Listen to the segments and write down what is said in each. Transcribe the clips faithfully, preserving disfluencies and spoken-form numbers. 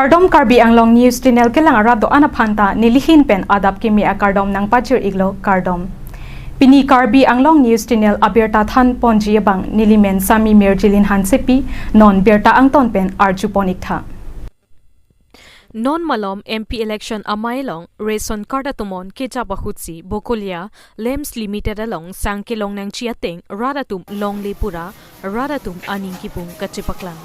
Kardom, Karbi Anglong News Channel kelang arat do-an aphan ta nelihin pen adap kimi akardom nangpajir-iklo, kardom. Pini Karbi Anglong News Channel abirta thanponji abang nelimen Sami Mirjilin Hansepi, non birta angton pen arjupon-iktha. Non malom M P election amei along ration card atum on kejap ahutsi Bokolia Lamps Limited along sang kelong nangji ateng rat atum longle pura rat atum aning kibung kachepaklang.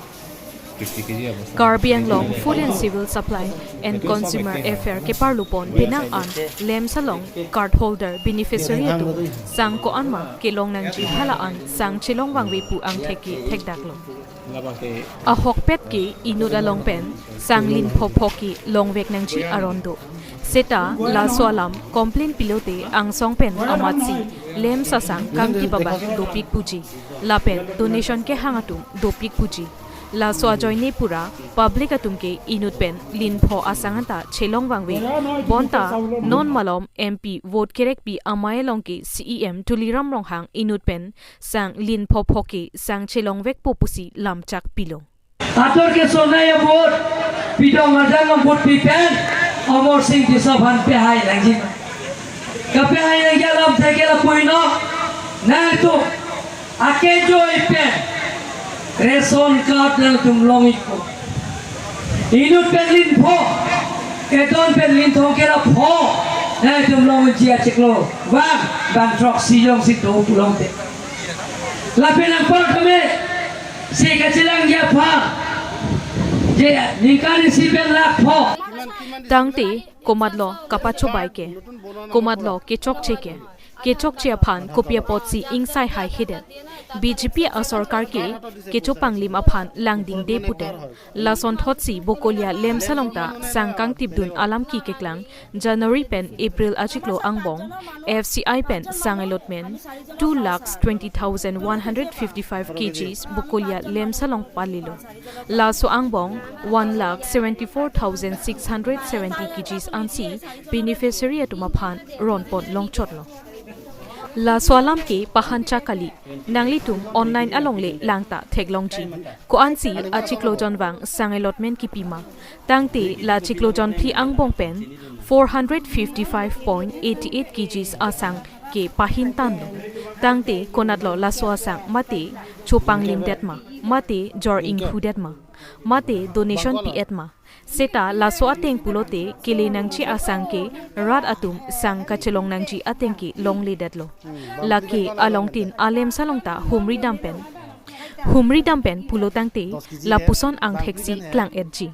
Karbi Anglong Food and Civil Supply and Consumer Affair keparlupon penang an lamps along card holder beneficiary atum sang ko-anma kelong nangji hala an sang chelong vangve pu angthek ke thekdaklo. Ahokpet ke inut along pen sang lin phopho ke longvek nangji aron do. Seta laso alam complain pilote angsong pen amatsi lamps asang kangtip abang dopik puji, lapen donation kehang atum dopik puji. Laso ajoine pura public atum ke inut pen lin pho asang anta chelong vangve. Bonta non malom M P vote kerekpi amei along ke C E M Tuliram Ronghang inut pen sang lin phopho ke sang chelongvekpo pusi lamchak pilo. Ator ke sonai ya vote, pidong ajang vote pipen, Amarsing Tisso aphan pehai nangji. Kapehai nangji alam thek ke lapu-ino, nangtum akejoi pen ration card nangtum long-ikpo. Inut pen lin pho, kedon pen lin thong ke la pho, nangtum longji achiklo vang, bang throksi jongsi do pulote. Lapen angkor kami si kachelangji aphan, je ningkan isi pen lakh pho. Tangte komatlo kapachobai ke, komatlo kechokche ke, kechokche aphan kopi apotsi ingsai haihedet. B J P asorkar ke kechopanglim aphan langdingde pudet. Lasonthotsi Bokolia lamps along ta sang kangtipdun alam ki keklang, January pen April achiklo angbong, F C I pen sang allotment two lakhs twenty thousand one hundred fifty-five K Gs Bokolia lamps along palilo. Laso angbong one lakh seventy-four thousand six hundred seventy K Gs ansi beneficiary atum aphan ronpon longchotlo. Laso alam ke pahancha kali, nanglitum online along le langta theklongji. Ko-ansi achiklo jonvang sang allotment kipima. Tangte la chiklo jonphli angbong pen four hundred fifty-five point eight eight K Gs asang ke pahin tanlo. Tangte konatlo laso asang mate chopanglimdet ma, mate jor inghudet ma, mate donation pi-et ma. Seta laso ateng pulote kele nangji asang ke rat atum sang kachelong nangji ateng ke longledetlo. Lake alongtin a-lamps along ta humri dam pen, humri dam pen pulo tangte lapuson angtheksi klang-etji.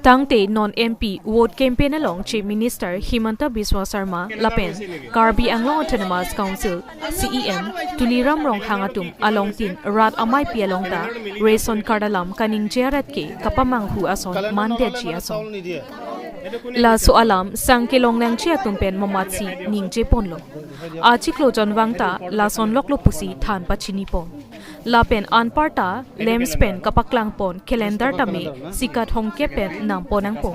Tangte non M P vote campaign along Chief Minister Himanta Biswa Sarma lapen Karbi Anglong Autonomous Council C E M Tuliram Ronghang atum alongtin rat ameipi along ta ration card alam kaningje arat ke kapamanghu ason mandetji ason. Laso alam sang kelong nangji atum pen mamatsi ningjeponlo. Achiklo jonvang ta lason loklo pusi than pachinipon. Lapen anparta lamps pen kapaklangpon calendar tame sika thomkep pen nampon nangpo.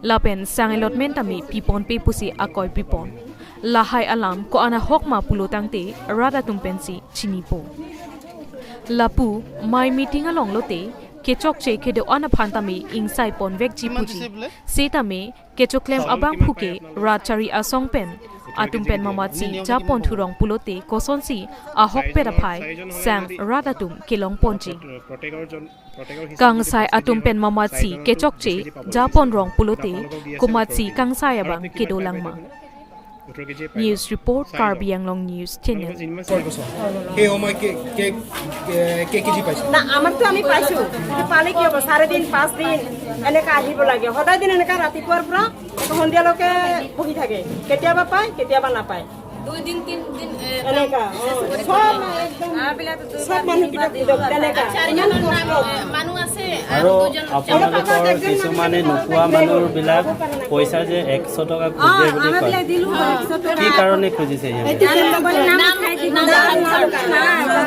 Lapen sang allotment tame piponpe pusi akoi pipon. Lahai alam ko-an ahok ma pulo tangte rat atum pensi chinipo. Lapu mei meeting along lote kechokche kedo-an aphan tame ingsaiponvekji puji. Setame kechoklem abangphu ke rat chari asong pen atum pen mamatsi japon thurong pulote kosonsi ahokpet aphai sang rat atum kelongponji. Kangsai atum pen mamatsi kechokche japon rong pulote komatsi kangsai abang kedolang ma. News report, Karbi Anglong News Channel. সেই সময় কে কে কে কে কেজি পাইছে? না, আমাৰতো আমি পাইছো, কিন্তু পালে কি হ'ব? চাৰি দিন, পাঁচ দিন এনেকা আহিব লাগে। সদায় দিন এনেকা ৰাতিপুৱাৰ পৰা সন্ধিয়ালৈকে বহি থাকে। কেতিয়াবা পায়, কেতিয়াবা নাপায়। দুই দিন, তিন দিন, এ, এনেকা, অ, শেষ কৰি চব থৈ যায়। একদম, আমাৰ বিলাকতো দুই চব বাৰ, তিন বাৰ, মানুহবিলাক দুই বাৰ। তেনেকা। চাৰিজনৰ ইমান নাম, কষ্ট। এ, মানুহ আছে, আৰু আৰু দুজন আপোনালোকৰ কিছুমানে নোপোৱা মানুহবিলাক পইচা যে একশ টকা খোজে বুলি কয়। কি কাৰণে খুজিছে সিহঁতে? এইটো নাম, নাম, নাম,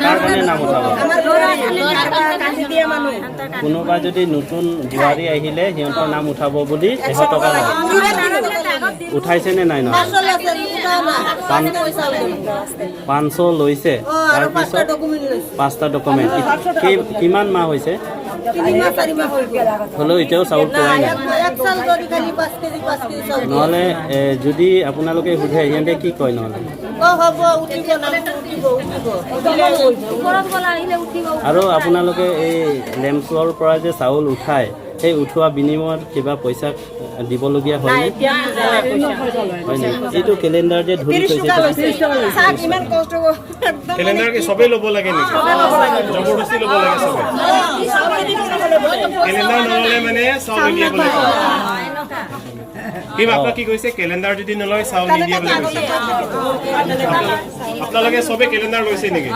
কাৰ কাৰণে নাম উঠাব? কোনোবা যদি নতুন বোৱাৰী আহিলে সিহঁতৰ নাম উঠাব বুলি এশ টকা লয়। উঠাইছে নে নাই? পাঁচ, পাঁচশ লৈছে। তাৰপিছত পাঁচটা ডকুমেণ্ট। কি-, কিমান মাহ হৈছে? তিনি মাহ, চাৰি মাহ হৈ গ'ল। হ'লেও এতিয়াও চাউল পোৱাই নাই। এক, এক চাউল ধৰি খালি পাঁচ কেজি, পাঁচ কেজি চাউল দিয়ে। নহ'লে, এ, যদি আপোনালোকে সোধে, সিহঁতে কি কয় নহ'লে? অ, হ'ব, উঠিব, নামটো উঠিব, উঠিব। ওপৰত গ'লে আহিলে উঠিব। আৰু আপোনালোকে এই লেমছৰ পৰা যে চাউল উঠায়, সেই উঠোৱা বিনিময়ত কিবা পইচা দিবলগীয়া হয় নাই, নে? এতিয়া নাই, পইচা নাই। হয় নেকি? এইটো কেলেণ্ডাৰ যে ধৰি ত্ৰিশ থৈছে, টকা লৈছে। চাওক, ইমান কষ্ট কৰি। কেলেণ্ডাৰ কি সবেই ল'ব লাগে নেকি? জবৰদস্তি ল'ব লাগে সবে? কেলেণ্ডাৰ নল'লে মানে চাউল নিদিয়ে বুলি কয়। কি আপোনাক কি কৈছে? কেলেণ্ডাৰ যদি নলয়, চাউল নিদিয়ে বুলি কৈছে। আপোনালোকে সবে কেলেণ্ডাৰ লৈছে নেকি?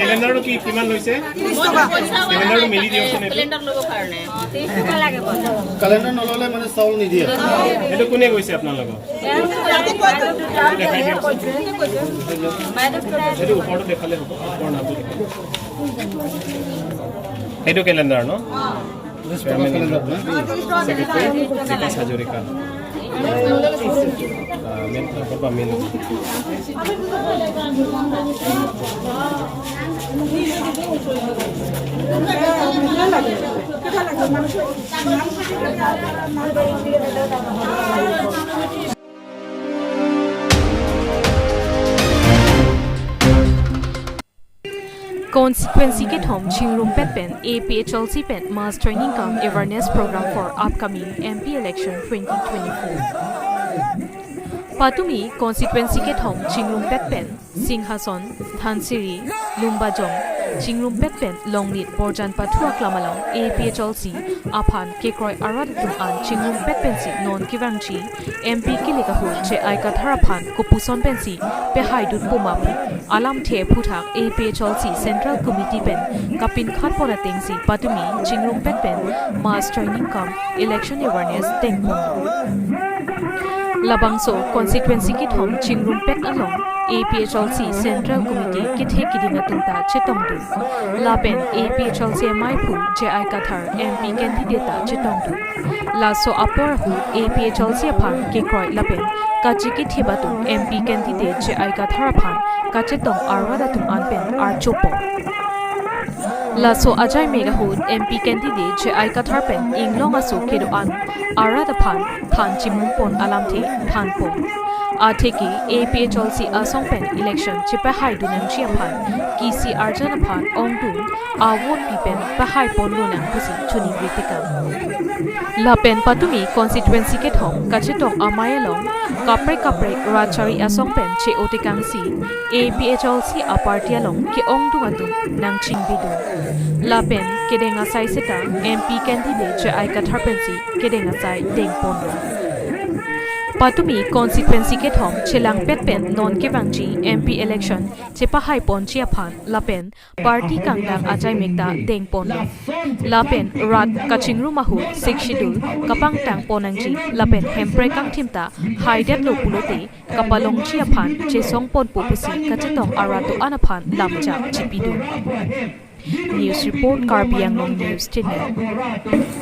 কেলেণ্ডাৰটো কি, কিমান লৈছে? কেলেণ্ডাৰটো মেলি দিয়কচোন এইটো। কেলেণ্ডাৰ নল'লে মানে চাউল নিদিয়ে। এইটো কোনে কৈছে আপোনালোকক? দেখাই দিয়কচোন। এইটো ওপৰটো দেখালে হ'ব, ওপৰ নামটো দেখালে। এইটো কেলেণ্ডাৰ ন? Chairman, secretary Bikash Hazarika. Ah, main, main. Constituency kethom Chingrumpet pen A P H L C pen mass training cum awareness program for upcoming M P election twenty twenty-four. Patumi constituency kethom Chingrumpet pen Singhason, Dhansiri, Lumbajong, Chingrumpet pen Longnit Borjan Pathu aklam along A P H L C aphan kekroi arat atum an Chingrumpet pensi non kevangji M P kilik ahut J I Kathar aphan kopuson pensi pehaidun puma pu alamthe aphuthak A P H L C Central Committee pen kapinkhat pon atengsi patumi Chingrumpet pen mass training cum election awareness dengpon. Labangso constituency kethom Chingrumpet along A P H L C Central Committee kethe keding atum ta chetongdun. Lapen A P H L C amaiphu J I Kathar M P candidate ta chetongdun. Laso apor ahut A P H L C aphan kekroi lapen kachekithip atum M P candidate J I Kathar aphan kachetong arat atum an pen archopo. Laso ajaimek ahut M P candidate J I Kathar pen inglong aso kedo-an arat aphan than chimum pon alamthe thanpon. Atheke A P H L C asong pen election chepahaidun nangji aphan kisi arjan aphan ongdung a-vote pi pen pahai ponlonang pusi choningri tekang. Lapen patumi constituency kethom kachetong amei along kaprek kaprek rat chari asong pen che-o tekangsi A P H L C aparty along ke-ongdung atum nangchingbidun. Lapen kedeng asai seta M P candidate J I Kathar pensi kedeng asai dengponlo. Patumi constituency kethom Chelangpet pen non kevangji M P election chepahai ponji aphan lapen party kangdang ajaimek ta dengponlo. Lapen rat kachingrum ahut Sixth Schedule kapangtang pon nangji lapen hemprek kangthim ta haidetlo pulote kapalongji aphan chesong ponpo pusi kachetong arat do-an aphan lamjak chipidun. News report, Karbi Anglong News Channel.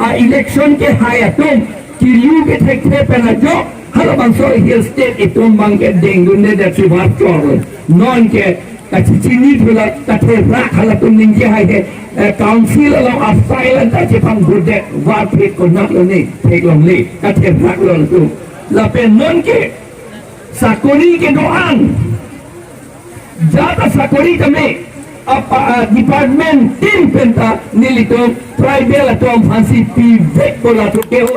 A-election kehai atum kiriu kethekthe pen ajok halabangso Hill State itum abangke dengdunde, that's what chor. Nonke kachechini thula katherak halatum ningje hai he, eh, council along a-file anta chepangbudet, varphit konatlo ne theklongle, katheraklo latum. Lapen nonke sakori kedo-an, jata sakori tame, apa, ah, department tin penta nelitum tribal atum aphansi pivekpo latum ke ho.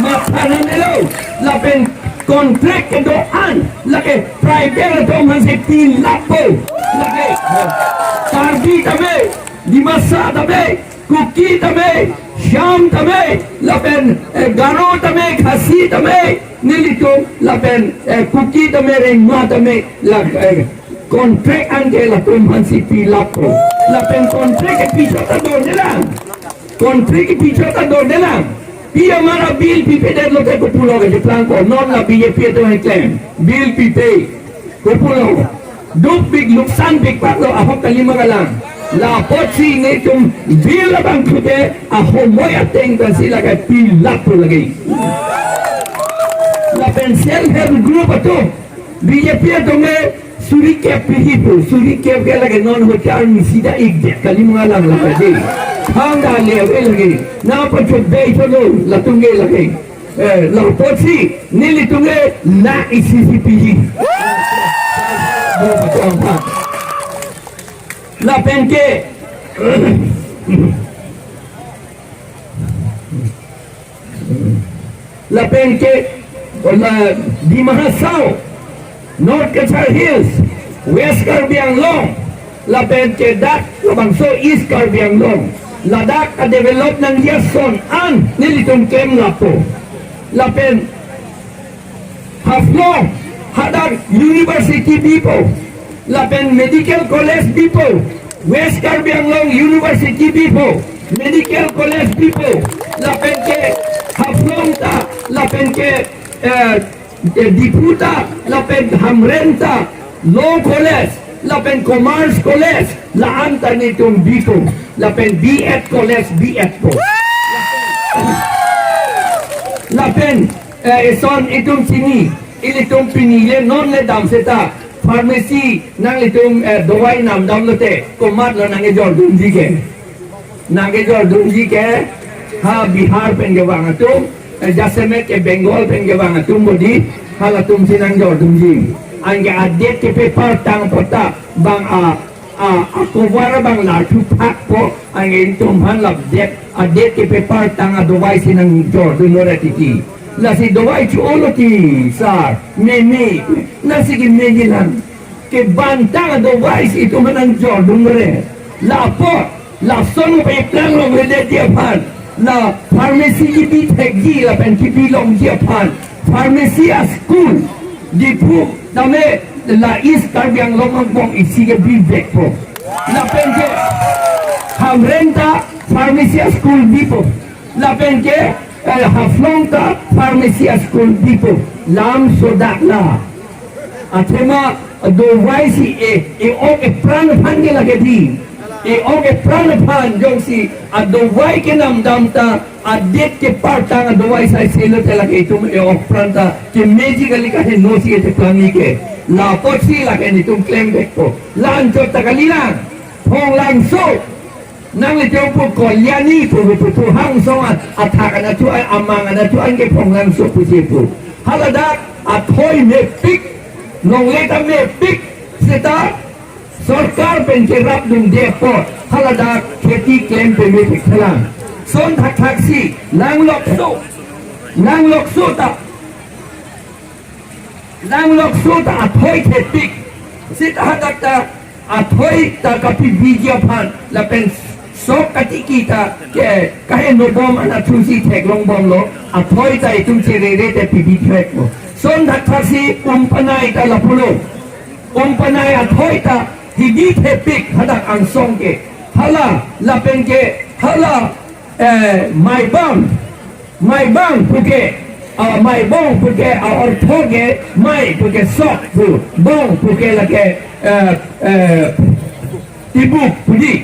Matha nangnelo, lapen contract kedo-an lake tribal atum aphansi pilappo. Lake Karbi tame, Dimasa tame, Kuki tame, Shyam tame, lapen, eh, Garo tame, Khasi tame, nelitum, lapen, eh, Kuki tame, Rengma tame, la, eh, contract anke latum aphansi pilappo. Lapen contract kepi chot ta dondelang. Contract kepi chot ta dondelang. Pi amara bill pipedetlo te kopulo kecheplangpo, non la B J P atum keklem. Bill pipe. Kopulo, dukpik luksanpik paklo ahok kali ma galang. La apotsi netum bill abang thute ahomoi ateng pensi lake pilappo lagi. Lapen self help group atum, B J P atum ke Suri kep pihi pu, suri kep ke lake non hotel arni sida ik det kali mangalang lake de. Thang da le ave lake. Na pa chot dei chot lo, latum ke lake. Eh, la apotsi, nelitum ke la isi si pihi. Lapen ke, lapen ke, la Dima Hasao, North Cachar Hills, West Karbi Anglong, lapen ke dak labangso East Karbi Anglong, ladak a-develop nangji ason an nelitum klem lapo. Lapen Haflong, hadak university bipo, lapen medical college bipo, West Karbi Anglong University bipo, medical college bipo, lapen ke Haflong ta, lapen ke, eh, eh, Diphu ta, lapen Hamren ta, law college, lapen commerce college, la-an ta nelitum bipo, lapen B.Ed college, B.Ed po. Lapen, eh, eson itum chini, ilitum pini le non le dam seta, pharmacy nanglitum, eh, dawai nam dam lote, komat lo nangkejor dunji ke. Nangkejor dunji ke, ha Bihar pen kevang atum, eh, jasemet ke Bengal pen kevang atum bodi, halatum si nangjor dunji. Anke adet ke paper tang apot ta, bang a, a, a cover bang la thuphak po, anke itum aphan la det, adet ke paper tang adawai si nangjor dun lo ra titi. Lasi dawai cho-olo ti, sir, meme, lasi kemeji lang. Kevang tang adawai si itum aphan nangjor dun lo re. La apot, lason upeplang longledet ji aphan, la pharmacy kebi thekji lapen kebi longji aphan, pharmacy a-school, Diphu tame la East Karbi Anglong angbong isi kebivekpo. Lapen ke Hamren ta pharmacy a-school bipo. Lapen ke, eh, Haflong ta pharmacy a-school bipo. Lam sodak la. Athema dawai si e, e-ok epran aphan ke lake di. E-ok epran aphan jongsi adawai kenam dam ta, adet ke paper tang adawai sai selo te lake itum e-ok pran ta kemeji kali, kaheno si ete plani ke. La apotsi lake nelitum klem vekpo. La anchot ta kali lang. Phonglangso. Nanglitum pu Kalyani pu pu pu hang song an, athak anatthu an, amang anatthu an ke Phonglangso pusi pu. Haladak athoi mepik, longle ta mepik, seta sorkar pen kerap dunde apot haladak kheti klem peme thekthelang. Son thakthak si, langlokso, langlokso ta, langlokso ta athoi thepik. Seta hadak ta athoi ta kapibiji aphan lapen sok katiki ta ke kaheno bom anatthu si theklong bomlo, athoi ta itum cherere te pibi theklo. Son thakthak si Umpanai ta lapulo. Umpanai athoi ta hidi thepik hadak angsong ke. Hala lapen ke hala, eh, Maibang. Maibang puke, ah, Maibong puke, ah, ortho ke, mai puke sok pu, bong puke lake, eh, eh, tibuk pu di.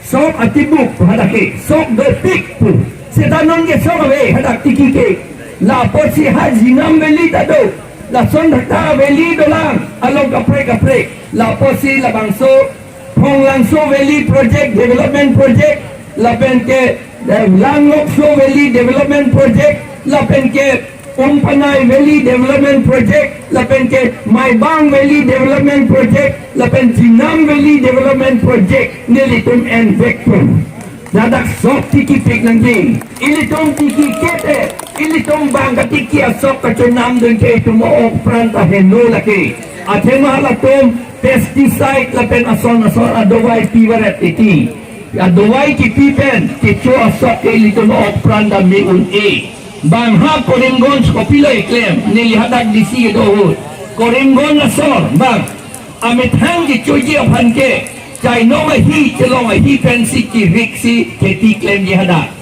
Sok atibuk pu hadak ke, sok dopik pu. Seta non ke sok ave hadak tiki ke. La apotsi ha Jinam Valley ta do. Lason thakthak valley dolang, along kaprek kaprek. La apotsi labangso Phonglangso Valley Project, Development Project, lapen ke, eh, Langlokso Valley Development Project, lapen ke Umpanai Valley Development Project, lapen ke Maibang Valley Development Project, lapen Jinam Valley Development Project, nelitum en vekpo. Ladak sok tikipik nangji. Ilitum tiki kete, ilitum bang katiki asok kachonam dun ke itum ok pran ta heno lake. Athema halatum pesticide lapen ason ason adawai pivaret titi. Adawai kipi pen kecho asok ke ilitum ok pran ta me un-e. Bang ha Karimganj kopilo eklem, neli hadak D C kedo ahut. Karimganj asor, bang. Amethang kechoji aphan ke, chainong ahi, chelong ahi pensi kirik si kheti klemji hadak.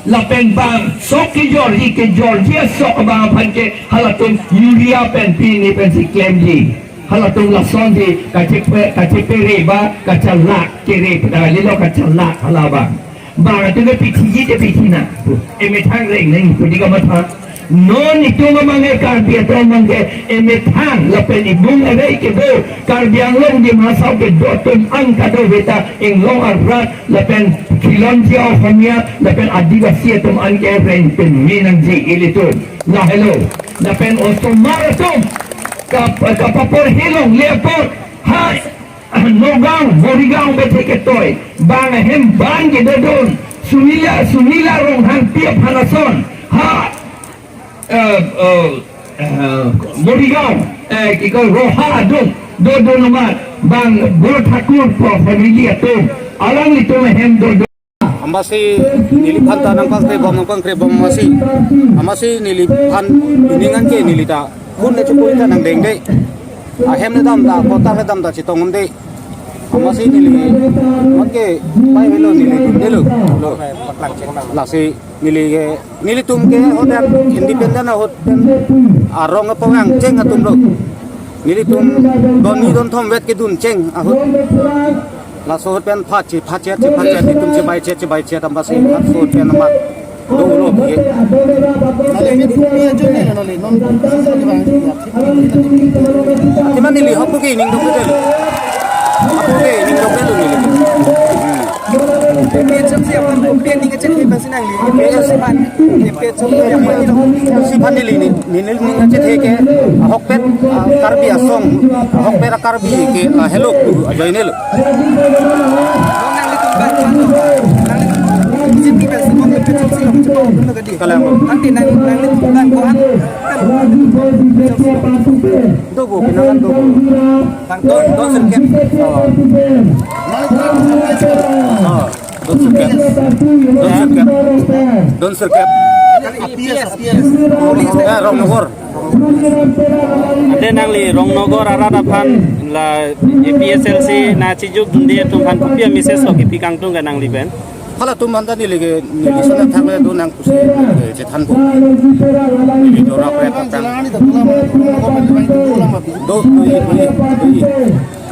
Lapen bang sok kejorji, kejorji asok abang aphan ke halatum urea pen pini pensi klemji. Halatum lasonsi kachepe, kachepere ba, kachalak kere pada lilo kachalak hala bang. Bang atum ke pithiji te pithina. Emethang reng neng pudi kamatha. Non itum amang ke Karbi atum amang ke emethang lapen ibung arei kedo Karbi Anglong Dima Hasao kedo atum an kadokave ta inglong arat lapen khilonjia Ohomia lapen Adivasi atum an ke reng peme nangji ilitum. Lahelo lapen osomar atum kap-, kapaporhi longle apot ha Nagaon, Morigaon bethek ketoi, bang ahem bang kedodun, Sumila, Sumila Ronghangpi aphan ason, ha, eh, eh, eh, Morigaon, eh, kiko Roha adung, dodun amat, bang Borthakur pu family atum, alanglitum ahem dodun. Amatsi neliphan ta nangpangkrebom nangpangkrebom amatsi. Amatsi neliphan ining an ke neli ta hun ne chukuri ta nangdengde. Ahem ne dam ta, kotak ne dam ta chetongde. Amatsi neli, mat ke pai velo neli delo. Lo. Lasi neli ke, nelitum ke hotel independent ahut pen arong apong angcheng atum lo. Nelitum don ni don thom vet kedun cheng ahut. Laso ahut pen phachi, phachi, phachi, phachi, nelitum chebai chet, chebai chet, amatsi laso ahut pen amat dolo ke. Nale mit mi ajo ni nale non. Tima neli hapu ke ining dok betul. Hapu ke ining dok betul neli. Hmm. P H M C aphan, P H M C aphan, P H M C aphan, P H M C aphan, P H M C aphan neli ni, ni, ni, ni, chethe ke, ahokpet, ah, Karbi asong, ahokpet Karbi ke, ah, hello, ajoine lo. Kalang. Nanti nang, nang, nang, nang, Do bo, pinangan do bo. Don, don sirkep. Oh. Oh, don sirkep. Don sirkep. Don sirkep. Eh, Rongnogor. Ante nangli Rongnogor arat aphan la A P H L C nangchejokdunde atum aphan kopi a-message lo kipi kangtung ke nangli pen? Halatum aphan ta neli ke, neli sana thakle do nangpusi neli ke chethanpo. Neli do rap rap rap. Do, do, do, do, do.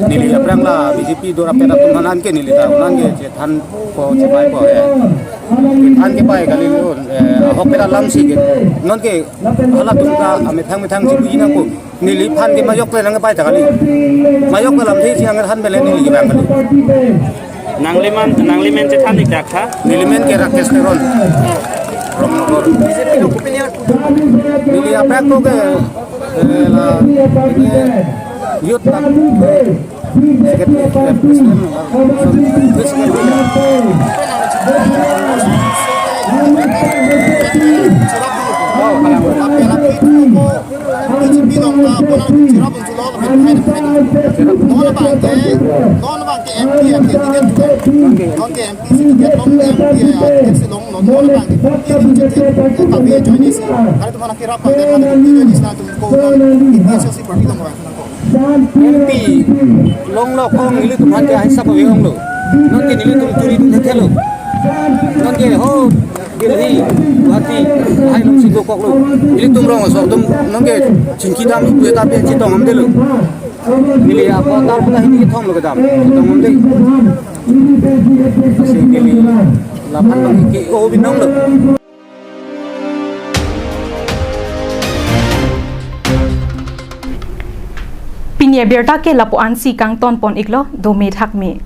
Neli aphrang la B J P do rap rap atum aphan ke neli ta nang ke chethanpo, chepaipo he. Chethan ke pai kali lo, eh, ahokpet alam si ke. Non ke halatum ta amethang methang si puji nangpo. Neliphan ke majok le nangpai ta kali. Majok ke lamthe si nangthan bele neli ke bang kali. Nangliman, nanglimen chethan ik dak tha? Nelimen ke Rakesh Teron. From Nagaon. Neli apek ko ke, eh, la, eh, youth la, eh, secretary, eh, president, eh, president. Oh, kalau. B J P along ta bonang cherap un chulo lapen hai lapen. Non abang ke, non abang ke M P a candidate tu. Non ke M P si ticket long, M P a ticket si long, non, non abang ke M P si ticket. Tapi join isi. Hari tu mana kira pa, mana kira isi na tu ko non A P H L C party along abang. M P longlo kong nelitum aphan ke ahisap ave onglo. Non ke nelitum turi dun thelo. Non ke ho Delhi, Guwahati, hai along si dokok lo. Nelitum rong asok atum non ke chingki dam lo, pu eta pen chetong amde lo. Neli ako tar puta hini thom lo kedam. Chetong amde. Lasi neli laphan abang ke o binong lo. Pini abirta ke lapu-an si kangton pon iklo, dome thakme.